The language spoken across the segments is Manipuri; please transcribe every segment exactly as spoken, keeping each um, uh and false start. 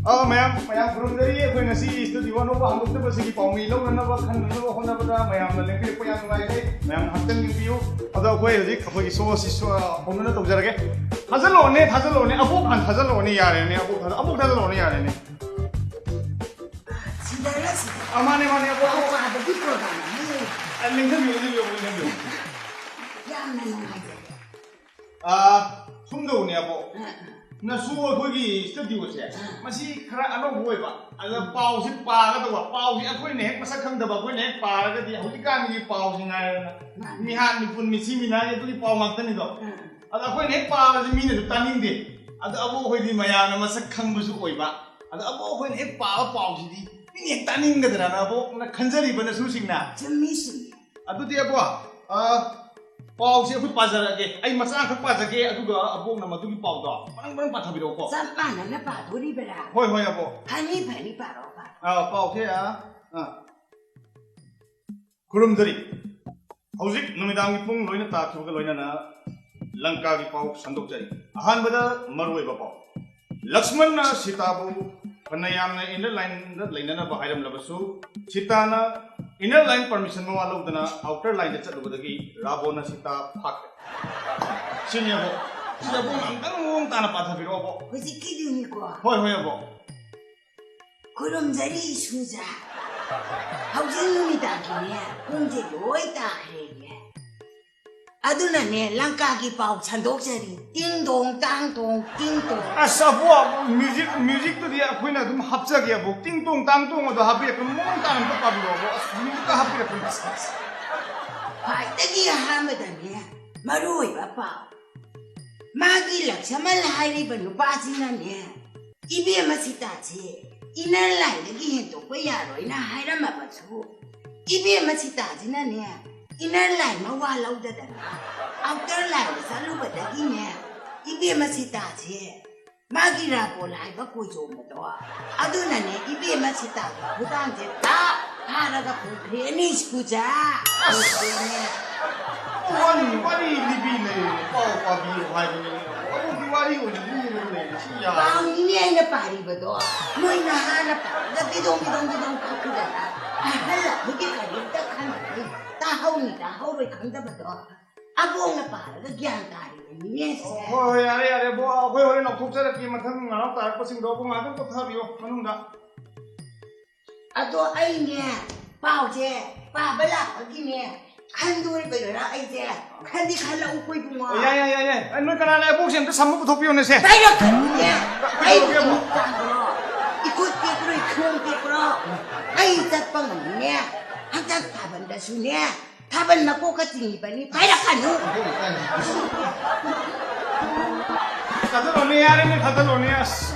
ꯑ, ꯃꯌꯥꯝ, ꯃꯌꯥꯝ ꯈꯨꯔꯨꯝꯖꯔꯤ꯫ ꯑꯩꯈꯣꯏ ꯉꯁꯤ studio ꯑꯅꯧꯕ ꯍꯥꯡꯗꯣꯛꯆꯕꯁꯤꯒꯤ ꯄꯥꯎꯃꯤ ꯂꯧꯅꯅꯕ, ꯈꯟꯅꯅꯕ ꯍꯣꯠꯅꯕꯗ ꯃꯌꯥꯝꯅ ꯂꯦꯡꯕꯤꯔꯛꯄ ꯌꯥꯝ ꯅꯨꯡꯉꯥꯏꯖꯩ꯫ ꯃꯌꯥꯝ ꯉꯥꯏꯍꯥꯛꯇꯪ ꯌꯦꯡꯕꯤꯌꯨ꯫ ꯑꯗꯣ ꯑꯩꯈꯣꯏ ꯍꯧꯖꯤꯛ ꯑꯩꯈꯣꯏꯒꯤ show ꯑꯁꯤ show ꯍꯧꯅꯅ ꯇꯧꯖꯔꯒꯦ꯫ ꯊꯥꯖꯤꯜꯂꯛꯑꯣꯅꯦ, ꯊꯥꯖꯤꯜꯂꯛꯑꯣꯅꯦ꯫ ꯑꯕꯣꯛ ꯍꯥꯟꯅ ꯊꯥꯖꯤꯜꯂꯛꯑꯣꯅꯦ, ꯌꯥꯔꯦꯅꯦ꯫ ꯑꯕꯣꯛ ꯊꯥꯖ-, ꯑꯕꯣꯛ ꯊꯥꯖꯤꯜꯂꯛꯑꯣꯅꯦ, ꯌꯥꯔꯦꯅꯦ꯫ ꯁꯤꯗꯔ ꯁꯤꯗ꯫ ꯑ, ꯃꯥꯅꯦ, ꯃꯥꯅꯦ, ꯑꯕꯣꯛ, ꯑꯕꯣꯛ꯫ ꯑꯥꯗꯒꯤ program ꯑꯃ ꯂꯩ꯫ ꯑ, ꯂꯦꯡꯁꯟꯕꯤꯌꯨ, ꯂꯦꯡꯁꯟꯕꯤꯌꯨ, ꯂꯦꯡꯁꯟꯕꯤꯌꯨ꯫ ꯌꯥꯝꯅ ꯅꯨꯡꯉꯥꯏꯖꯔꯦ꯫ ꯑꯥ, ꯁꯨꯝ ꯇꯧꯕꯅꯦ, ꯑꯕꯣꯛ꯫ ꯑꯥ꯫ ꯅꯁꯨ ꯑꯩꯈꯣꯏꯒꯤ studioꯁꯦ, ꯑꯥ꯫ ꯃꯁꯤ ꯈꯔ ꯑꯅꯧꯕ ꯑꯣꯏꯕ꯫ ꯑꯗ ꯄꯥꯎꯁꯤ ꯄꯥꯒꯗꯧꯕ꯫ ꯄꯥꯎꯁꯤ ꯑꯩꯈꯣꯏꯅ ꯍꯦꯛ ꯃꯁꯛ ꯈꯪꯗꯕ, ꯑꯩꯈꯣꯏꯅ ꯍꯦꯛ ꯄꯥꯔꯒꯗꯤ ꯍꯧꯖꯤꯛꯀꯥꯟꯒꯤ ꯄꯥꯎꯁꯤ ꯉꯥꯏꯔꯦꯗꯅ꯫ ꯃꯥꯅꯤ꯫ ꯃꯤꯍꯥꯠ ꯃꯤꯄꯨꯟ ꯃꯤꯊꯤ ꯃꯤꯅꯥꯏ ꯑꯗꯨꯒꯤ ꯄꯥꯎ ꯉꯥꯛꯇꯅꯤꯗꯣ꯫ ꯑꯥ꯫ ꯑꯗ ꯑꯩꯈꯣꯏꯅ ꯍꯦꯛ ꯄꯥꯕꯁꯤ ꯃꯤꯅꯁꯨ ꯇꯥꯅꯤꯡꯗꯦ꯫ ꯑꯗ ꯑꯕꯣꯛ ꯑꯩꯈꯣꯏꯗꯤ ꯃꯌꯥꯝꯅ ꯃꯁꯛ ꯈꯪꯕꯁꯨ ꯑꯣꯏꯕ꯫ ꯑꯗ ꯑꯕꯣꯛ ꯑꯩꯈꯣꯏꯅ ꯍꯦꯛ ꯄꯥꯕ ꯄꯥꯎꯁꯤꯗꯤ ꯃꯤꯅ ꯍꯦꯛ ꯇꯥꯅꯤꯡꯒꯗ꯭ꯔꯅ ꯑꯕꯣꯛꯅ ꯈꯟꯖꯔꯤꯕ ꯅꯁꯨꯁꯤꯡꯅ꯫ ꯆꯨꯝꯃꯤ, ꯆꯨꯝꯃꯤ꯫ ꯑꯗꯨꯗꯤ ꯑꯕꯣꯛ, ꯑ, ꯄꯥꯎꯁꯦ ꯑꯩꯈꯣꯏ ꯄꯥꯖꯔꯛꯑꯒꯦ꯫ ꯑꯩ ꯃꯆꯥ ꯑꯃꯈꯛ ꯄꯥꯖꯒꯦ, ꯑꯗꯨꯒ ꯑꯕꯣꯛꯅ ꯃꯗꯨꯒꯤ ꯄꯥꯎꯗꯣ ꯃꯔꯪ ꯃꯔꯪ ꯄꯥꯊꯕꯤꯔꯛꯑꯣꯀꯣ꯫ ꯆꯞ ꯃꯥꯟꯅꯅ ꯄꯥꯗꯣꯔꯤꯕꯔꯥ? ꯍꯣꯏ, ꯍꯣꯏ, ꯑꯕꯣꯛ꯫ ꯐꯅꯤ, ꯐꯅꯤ, ꯄꯥꯔꯛꯑꯣ, ꯄꯥꯔꯛꯑꯣ꯫ ꯑ, ꯄꯥꯎꯁꯦ, ꯑ, ꯑ꯫ ꯈꯨꯔꯨꯝꯖꯔꯤ꯫ ꯍꯧꯖꯤꯛ ꯅꯨꯃꯤꯗꯥꯡꯒꯤ ꯄꯨꯡ ꯂꯣꯏꯅ ꯇꯥꯈꯤꯕꯒ ꯂꯣꯏꯅꯅ ꯂꯪꯀꯥꯒꯤ ꯄꯥꯎ ꯁꯟꯗꯣꯛꯆꯔꯤ꯫ ꯑꯍꯥꯟꯕꯗ ꯃꯔꯨꯑꯣꯏꯕ ꯄꯥꯎ꯫ ꯂꯛꯁꯃꯟꯅ ꯁꯤꯇꯥꯕꯨ ꯐꯅ ꯌꯥꯝꯅ inner lineꯗ ꯂꯩꯅꯅꯕ ꯍꯥꯏꯔꯝꯂꯕꯁꯨ, ꯁꯤꯇꯥꯅ inner line permission ꯃꯋꯥ ꯂꯧꯗꯅ outer lineꯗ ꯆꯠꯂꯨꯕꯗꯒꯤ ꯔꯥꯕꯣꯟꯅ ꯁꯤꯇꯥ ꯐꯥꯈ꯭ꯔꯦ꯫ ꯁꯤꯅꯦꯕꯣ꯫ ꯁꯤꯗꯕꯨ ꯑꯝꯇꯪ ꯃꯑꯣꯡ ꯇꯥꯅ ꯄꯥꯊꯕꯤꯔꯛꯑꯣꯕꯣ꯫ ꯍꯧꯖꯤꯛꯀꯤꯗꯨꯅꯤꯀꯣ꯫ ꯍꯣꯏ, ꯍꯣꯏ, ꯑꯕꯣ꯫ ꯈꯨꯔꯨꯝꯖꯔꯤ ꯏꯁꯨꯖꯥ꯫ ꯍꯧꯖꯤꯛ ꯅꯨꯃꯤꯗꯥꯡꯒꯤꯅꯦ, ꯄꯨꯡꯁꯦ ꯂꯣꯏ ꯇꯥꯈ꯭ꯔꯦꯅꯦ꯫ ꯑꯗꯨꯅꯅꯦ, ꯂꯪꯀꯥꯒꯤ ꯄꯥꯎ ꯁꯟꯗꯣꯛꯆꯔꯤ꯫ ꯇꯤꯡ ꯇꯣꯡ ꯇꯥꯡ ꯇꯣꯡ, ꯇꯤꯡ ꯇꯣꯡ꯫ ꯑꯁ, ꯑꯕꯣ, music, musicꯇꯨꯗꯤ ꯑꯩꯈꯣꯏꯅ ꯑꯗꯨꯝ ꯍꯥꯞꯆꯒꯦ, ꯑꯕꯣ꯫ ꯇꯤꯡ ꯇꯣꯡ ꯇꯥꯡ ꯇꯣꯡ ꯑꯗꯣ ꯍꯥꯞꯄꯤꯔꯛꯀꯅꯨ, ꯃꯑꯣꯡ ꯇꯥꯅ ꯑꯝꯇ ꯄꯥꯕꯤꯔꯛꯑꯣ, ꯑꯕꯣ꯫ ꯑꯁ, musicꯀ ꯍꯥꯞꯄꯤꯔꯛꯀꯅꯨ꯫ ꯑꯁ, ꯑꯁ꯫ ꯈ꯭ꯋꯥꯏꯗꯒꯤ ꯑꯍꯥꯟꯕꯗꯅꯦ, ꯃꯔꯨ ꯑꯣꯏꯕ ꯄꯥꯎ꯫ ꯃꯥꯒꯤ ꯂꯛꯁꯃꯟ ꯍꯥꯏꯔꯤꯕ ꯅꯨꯄꯥꯁꯤꯅꯅꯦ, ꯏꯕꯦꯝꯃ ꯁꯤꯇꯥꯁꯦ inner lineꯗꯒꯤ ꯍꯦꯟꯗꯣꯛꯄ ꯌꯥꯔꯣꯏꯅ ꯍꯥꯏꯔꯝꯃꯕꯁꯨ, ꯏꯕꯦꯝꯃ ꯁꯤꯇꯥꯁꯤꯅꯅꯦ, inner line ꯃꯋꯥ ꯂꯧꯗꯗꯅ outer lineꯗ ꯆꯠꯂꯨꯕꯗꯒꯤꯅꯦ, ꯏꯕꯦꯝꯃ ꯁꯤꯇꯥꯁꯦ ꯃꯥꯒꯤ ꯔꯥꯕꯣꯟ ꯍꯥꯏꯕ ꯀꯣꯏꯖꯣꯝꯕꯗꯣ, ꯑꯗꯨꯅꯅꯦ ꯏꯕꯦꯝꯃ ꯁꯤꯇꯥꯒꯤ ꯈꯨꯗꯥꯡꯁꯦ ꯇꯥꯞ ꯐꯥꯔꯒ ꯄꯨꯈ꯭ꯔꯦꯅꯦ ꯁ꯭ꯀꯨꯖꯥ꯫ ꯑꯁ! ꯄꯨꯈ꯭ꯔꯦꯅꯦ꯫ ꯋꯥꯔꯤ, ꯋꯥꯔꯤ ꯂꯤꯕꯤ ꯂꯩꯔꯦꯅꯦ, ꯄꯥꯎ ꯄꯥꯕꯤꯌꯨ ꯍꯥꯏꯕꯅꯤꯅꯦ꯫ ꯑꯗꯨꯒꯤ ꯋꯥꯔꯤ ꯑꯩ ꯑꯣꯏꯅ ꯃꯤ ꯑꯃ ꯂꯩꯔꯦ꯫ ꯁꯤ ꯌꯥꯔꯣꯏ꯫ ꯄꯥꯎꯅꯤꯅꯦ ꯑꯩꯅ ꯄꯥꯔꯤꯕꯗꯣ꯫ ꯅꯣꯏ ꯅꯍꯥꯅ ꯄꯥꯔꯒ ꯗꯤꯗꯣꯡ ꯗꯤꯗꯣꯡ ꯗꯤꯗꯣꯡ ꯀꯛꯈꯤꯗꯅ ꯑꯍꯜ ꯑꯃꯒꯤ ꯀꯔꯤꯝꯇ ꯈꯪꯗ꯭ꯔꯤ꯫ ꯇꯥꯍꯧꯅꯤ ꯇꯥꯍꯧꯔꯣꯏ ꯈꯪꯗꯕꯗꯣ ꯑꯕꯣꯛꯅ ꯄꯥꯔꯒ ꯒ꯭ꯌꯥꯟ ꯇꯥꯔꯤꯕꯅꯤꯅꯦ ꯁꯦ꯫ ꯍꯣꯏ, ꯍꯣꯏ, ꯌꯥꯔꯦ, ꯌꯥꯔꯦ, ꯕꯣ, ꯑꯩꯈꯣꯏ ꯍꯣꯔꯦꯟ ꯂꯧꯊꯣꯛꯆꯔꯛꯀꯦ꯫ ꯃꯊꯪ ꯅꯅꯥꯎ ꯇꯥꯔꯛꯄꯁꯤꯡꯗꯣ ꯑꯕꯣꯛ ꯉꯥꯏꯍꯥꯛꯇꯪ ꯄꯣꯊꯥꯕꯤꯌꯣ ꯃꯅꯨꯡꯗ꯫ ꯑꯗꯣ ꯑꯩꯅꯦ, ꯄꯥꯎꯁꯦ ꯄꯥꯕ ꯂꯥꯛꯄꯒꯤꯅꯦ, ꯈꯟꯗꯣꯔꯤꯕꯅꯤꯅ ꯑꯩꯁꯦ ꯈꯟꯗꯤ ꯈꯜꯂꯛꯎꯀꯣ, ꯏꯕꯨꯡꯉꯣ꯫ ꯑꯣ, ꯌꯥꯏ, ꯌꯥꯏ, ꯌꯥꯏ, ꯌꯥꯏ꯫ ꯑꯦ, ꯅꯣꯏ ꯀꯅꯥ ꯂꯩ? ꯑꯕꯣꯛꯁꯦ ꯑꯝꯇ ꯁꯝꯃ ꯄꯨꯊꯣꯛꯄꯤꯌꯣꯅꯦ ꯁꯦ꯫ ꯄꯥꯏꯔꯛꯀꯅꯨꯅꯦ꯫ ꯀꯩꯗꯧꯔꯒꯦ, ꯑꯩꯕꯨ ꯑꯕꯣꯛ? ꯀꯩꯅꯣ ꯇꯥꯡꯕ꯭ꯔꯣ? ꯏꯀꯣꯠ ꯇꯦꯛꯄ꯭ꯔꯣ, ꯏꯈꯣꯡ ꯇꯦꯛꯄ꯭ꯔꯣ? ꯑꯩ ꯆꯠꯄ ꯉꯝꯃꯤꯅꯦ꯫ ꯍꯛꯆꯥꯡ ꯐꯕꯟꯗꯁꯨꯅꯦ, ꯊꯥꯕꯜ ꯃꯀꯣꯛꯀ ꯆꯤꯡꯉꯤꯕꯅꯤ, ꯄꯥꯏꯔꯛꯀꯅꯨ꯫ ꯊꯥꯗꯠꯂꯣꯅꯦ, ꯌꯥꯔꯦꯅꯦ, ꯊꯥꯗꯠꯂꯣꯅꯦ꯫ ꯑꯁ,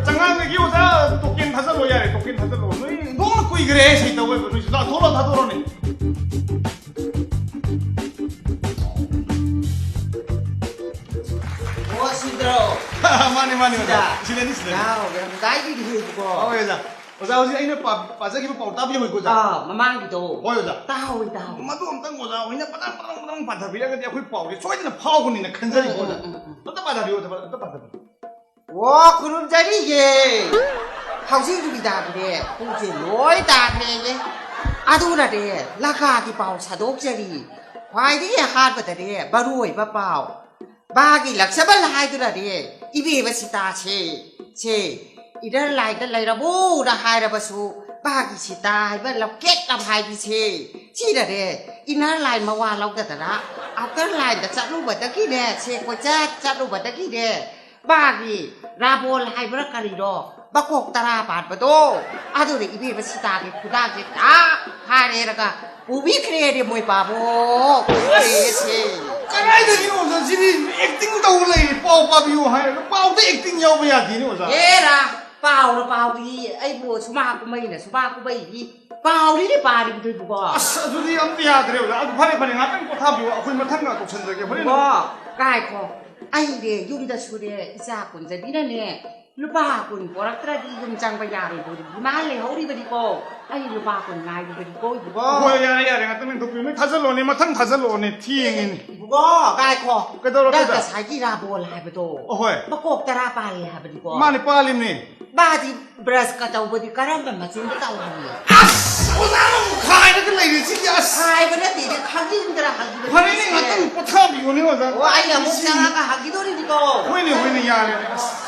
ꯆꯉꯥꯡꯗꯒꯤ ꯑꯣꯖꯥ ꯇꯣꯀꯦꯟ ꯊꯥꯗꯠꯂꯣ, ꯌꯥꯔꯦ, ꯇꯣꯀꯦꯟ ꯊꯥꯗꯠꯂꯣ꯫ ꯅꯣꯏ ꯏꯟꯊꯣꯛꯅ ꯀꯨꯏꯈ꯭ꯔꯦ ꯁꯤ ꯇꯧꯕ, ꯅꯣꯏꯁꯨ ꯂꯥꯛꯊꯣꯛꯂꯣ, ꯊꯥꯗꯣꯔꯛꯑꯣꯅꯦ꯫ ꯑꯣ, ꯁꯤꯗ꯭ꯔꯣ? ꯃꯥꯅꯦ, ꯃꯥꯅꯦ, ꯑꯣꯖꯥ꯫ ꯁꯤꯗ꯫ ꯁꯤꯗꯅꯤ, ꯁꯤꯗꯅꯤ꯫ ꯅꯥꯎ, ꯌꯥꯝ ꯀꯥꯏꯗꯦ, ꯏꯕꯨꯡꯉꯣ꯫ ꯍꯣꯏ, ꯑꯣꯖꯥ꯫ ꯑꯣꯖꯥ, ꯍꯧꯖꯤꯛ ꯑꯩꯅ ꯄꯥ-, ꯄꯥꯖꯈꯤꯕ ꯄꯥꯎ ꯇꯥꯕꯤꯔꯝꯃꯣꯏꯀꯣ, ꯑꯣꯖꯥ? ꯑꯥ, ꯃꯃꯥꯡꯒꯤꯗꯣ꯫ ꯍꯣꯏ, ꯑꯣꯖꯥ꯫ ꯇꯥꯍꯧꯏ, ꯇꯥꯍꯧꯏ꯫ ꯃꯗꯨ ꯑꯝꯇꯪ ꯑꯣꯖꯥ ꯍꯣꯏꯅ ꯄꯇꯪ, ꯄꯇꯪ, ꯄꯇꯪ ꯄꯥꯊꯕꯤꯔꯒꯗꯤ ꯑꯩꯈꯣꯏ ꯄꯥꯎꯁꯦ ꯁꯣꯏꯗꯅ ꯐꯥꯎꯒꯅꯤꯅ ꯈꯟꯖꯔꯤꯀꯣ, ꯎꯝ, ꯑꯣꯖꯥ꯫ ꯎꯝ, ꯎꯝ, ꯎꯝ꯫ ꯑꯝꯇ ꯄꯥꯊꯕꯤꯌꯨ, ꯑꯝꯇ ꯄꯥ-, ꯑꯝꯇ ꯄꯥꯊꯕꯤꯌꯨ꯫ ꯑꯣ, ꯈꯨꯔꯨꯝꯖꯔꯤꯒꯦ꯫ ꯍꯧꯖꯤꯛ ꯅꯨꯃꯤꯗꯥꯡꯒꯤꯅꯦ, ꯄꯨꯡꯁꯦ ꯂꯣꯏ ꯇꯥꯈ꯭ꯔꯦꯌꯦ꯫ ꯑꯗꯨꯅꯅꯦ, ꯂꯪꯀꯥꯒꯤ ꯄꯥꯎ ꯁꯟꯗꯣꯛꯆꯔꯤ꯫ ꯈ꯭ꯋꯥꯏꯗꯒꯤ ꯑꯍꯥꯟꯕꯗꯅꯦ, ꯃꯔꯨ ꯑꯣꯏꯕ ꯄꯥꯎ꯫ ꯃꯥꯒꯤ ꯂꯛꯁꯃꯟ ꯍꯥꯏꯗꯨꯅꯅꯦ, ꯏꯕꯦꯝꯃ ꯁꯤꯇꯥꯁꯦ, ꯁꯦ, inner lineꯗ ꯂꯩꯔꯝꯃꯨꯅ ꯍꯥꯏꯔꯕꯁꯨ, ꯃꯥꯒꯤ ꯁꯤꯇꯥ ꯍꯥꯏꯕ ꯂꯝꯀꯦꯠ ꯂꯝꯍꯥꯏꯕꯤꯁꯦ, ꯁꯤꯅꯅꯦ, inner line ꯃꯋꯥ ꯂꯧꯗꯗꯅ, outer lineꯗ ꯆꯠꯂꯨꯕꯗꯒꯤꯅꯦ, ꯁꯦ ꯀꯣꯏꯆꯠ ꯆꯠꯂꯨꯕꯗꯒꯤꯅꯦ, ꯃꯥꯒꯤ ꯔꯥꯕꯣꯜ ꯍꯥꯏꯕ꯭ꯔꯥ ꯀꯔꯤꯅꯣ, ꯃꯀꯣꯛ ꯇꯔꯥ ꯄꯥꯟꯕꯗꯣ, ꯑꯗꯨꯅ ꯏꯕꯦꯝꯃ ꯁꯤꯇꯥꯒꯤ ꯈꯨꯗꯥꯡꯁꯦ ꯇꯥꯛ ꯐꯥꯔꯦꯔꯒ ꯄꯨꯕꯤꯈ꯭ꯔꯦꯅꯦ ꯃꯣꯏ ꯄꯥꯕꯣꯛ꯫ ꯄꯨꯕꯤꯈ꯭ꯔꯦꯁꯦ꯫ ꯀꯗꯥꯏꯗꯒꯤꯅꯣ ꯑꯣꯖꯥ? ꯁꯤꯗꯤ acting ꯇꯧ ꯂꯩꯔꯦ꯫ ꯄꯥꯎ ꯄꯥꯕꯤꯌꯨ ꯍꯥꯏꯔꯒ ꯄꯥꯎꯗ acting ꯌꯥꯎꯕ ꯌꯥꯗꯦꯅꯦ ꯑꯣꯖꯥ꯫ ꯑꯦꯔꯥ, ꯄꯥꯎꯅ ꯄꯥꯎꯗꯤ ꯑꯩꯕꯨ ꯁꯨꯃꯥꯡ ꯀꯨꯝꯍꯩꯅ ꯁꯨꯃꯥꯡ ꯀꯨꯝꯍꯩꯗꯤ ꯄꯥꯎꯅꯤꯅꯦ ꯄꯥꯔꯤꯕꯗꯨꯕꯨꯀꯣ꯫ ꯑꯁ, ꯑꯗꯨꯗꯤ ꯑꯝꯇ ꯌꯥꯗ꯭ꯔꯦ ꯑꯣꯖꯥ꯫ ꯑꯗꯨ ꯐꯔꯦ, ꯐꯔꯦ, ꯉꯥꯛꯇꯪ ꯄꯣꯊꯥꯕꯤꯌꯨ꯫ ꯑꯩꯈꯣꯏ ꯃꯊꯪꯒ ꯇꯧꯁꯟꯖꯒꯦ ꯍꯣꯔꯦꯟ꯫ ꯏꯕꯣ, ꯉꯥꯏꯈꯣ꯫ ꯑꯩꯅꯦ ꯌꯨꯝꯗꯁꯨꯅꯦ ꯏꯆꯥ ꯀꯨꯟꯖꯕꯤꯅꯅꯦ ꯂꯨꯄꯥ ꯀꯨꯟ ꯄꯣꯔꯛꯇ꯭ꯔꯗꯤ ꯌꯨꯝ ꯆꯪꯕ ꯌꯥꯔꯣꯏꯗꯧꯔꯤ ꯏꯃꯥ ꯂꯩꯍꯧꯔꯤꯕꯅꯤꯀꯣ꯫ ꯑꯩ ꯂꯨꯄꯥ ꯀꯨꯟ ꯉꯥꯏꯔꯤꯕꯅꯤꯀꯣ, ꯏꯕꯣ꯫ ꯍꯣꯏ, ꯌꯥꯔꯦ, ꯌꯥꯔꯦ, ꯉꯥꯛꯇꯪ ꯂꯦꯡꯊꯣꯛꯄꯤꯌꯨꯅꯦ꯫ ꯊꯥꯖꯜꯂꯣꯅꯦ, ꯃꯊꯪ ꯊꯥꯖꯜꯂꯣꯅꯦ, ꯊꯦꯡꯉꯤꯅꯦ꯫ ꯏꯕꯨꯡꯉꯣ, ꯉꯥꯏꯈꯣ꯫ ꯀꯩꯗꯧꯔꯒꯦ? ꯅꯪ ꯉꯁꯥꯏꯒꯤ ꯔꯥꯕꯣꯜ ꯍꯥꯏꯕꯗꯣ ꯑꯍꯣꯏ꯫ ꯃꯀꯣꯛ ꯇꯔꯥ ꯄꯥꯜꯂꯦ ꯍꯥꯏꯕꯅꯤꯀꯣ꯫ ꯃꯥꯅꯦ, ꯄꯥꯜꯂꯤꯕꯅꯦ꯫ ꯃꯥꯗꯤ ꯕ꯭ꯔꯁꯀ ꯇꯧꯕꯗꯤ ꯀꯔꯝꯕ ꯃꯆꯤꯟꯗ ꯇꯧꯍꯜꯂꯤ? ꯑꯁ, ꯑꯣꯖꯥꯅ ꯑꯃꯨꯛ ꯈꯥꯏꯔꯒ ꯂꯩꯔꯤꯁꯤꯗꯤ, ꯑꯁ꯫ ꯍꯥꯏꯕ ꯅꯠꯇꯦ, ꯈꯪꯅꯤꯡꯗꯅ ꯍꯪꯕꯅꯤ꯫ ꯐꯔꯦꯅꯦ, ꯉꯥꯛꯇꯪ ꯄꯣꯊꯥꯕꯤꯌꯨꯅꯦ, ꯑꯣꯖꯥ꯫ ꯑꯣ, ꯑꯩ ꯑꯃꯨꯛ ꯆꯪꯉꯒ ꯍꯪꯈꯤꯗꯣꯔꯤꯅꯤꯀꯣ꯫ ꯍꯣꯏꯅꯦ, ꯍꯣꯏꯅꯦ, ꯌꯥꯔꯦꯅꯦ, ꯑꯁ꯫